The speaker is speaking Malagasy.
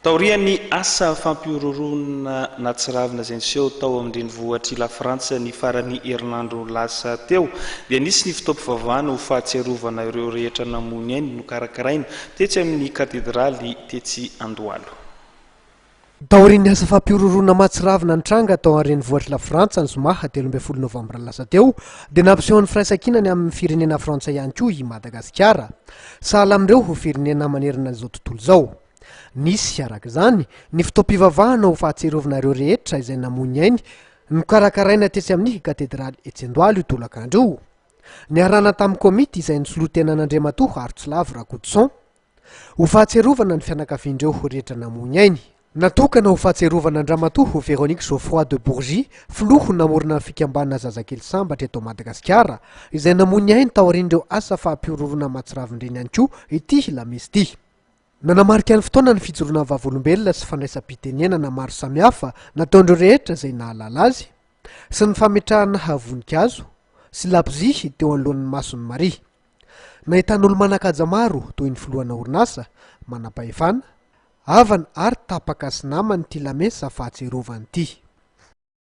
Taorian'ny asa fampihorohoroana nahatsiravina izay niseho tao amin'ny renivohitr'i Lafrantsa ny faran'ny herinandro lasa teo, dia nisy ny fotoam-pivavahana ho fahatsiarovana ireo rehetra namoy ny ainy nokarakaraina tetsy amin'ny katedraly tetsy Andohalo. Taorian'ny asa fampihorohoroana mahatsiravina nitranga tao an-renivohitr'i Lafrantsa ny zoma 13 novambra lasa teo, dia nampiseho ny firaisankinany amin'ny firenena frantsay ihany koa i Madagasikara, sahala amin'ireo firenena manerana izao tontolo izao. Nisy, araka izany, ny fotoam-pivavahana ho fahatsiarovana ireo rehetra izay namoy ny ainy, nokarakaraina tetsy amin'ny Katedraly etsy Andohalo io tolakandro io. Niarahana tamin'ny komity izay nisoloa tena an'Andriamatoa Harotsilavo Rakotoson, ho fahatsiarovana ny fianakavian'ireo rehetra namoy ny ainy. Natokana ho fahatsiarovana an-dRamatoa Véronique Geoffroy de Bourgie, filoha namorona ny fikambanana Zazakely Sambatra eto Madagasikara, izay namoy ny ainy taorian'ireo asa fampihorohoroana mahatsiravin-dreny ihany koa ity lamesa ity. Nanamarika ny fotoana ny fijoroana vavolombelona sy fandraisam-pitenenana maro samihafa nataon'ireo rehetra izay nahalala azy, sy ny fametrahana voninkazo sy labozia teo anoloan'ny mason'i Maria. Nahitana olo-manan-kaja maro toy ny filohana orinasa, manam-pahefana, havana ary tapaka sy namany ity lamesa fahatsiarovana ity.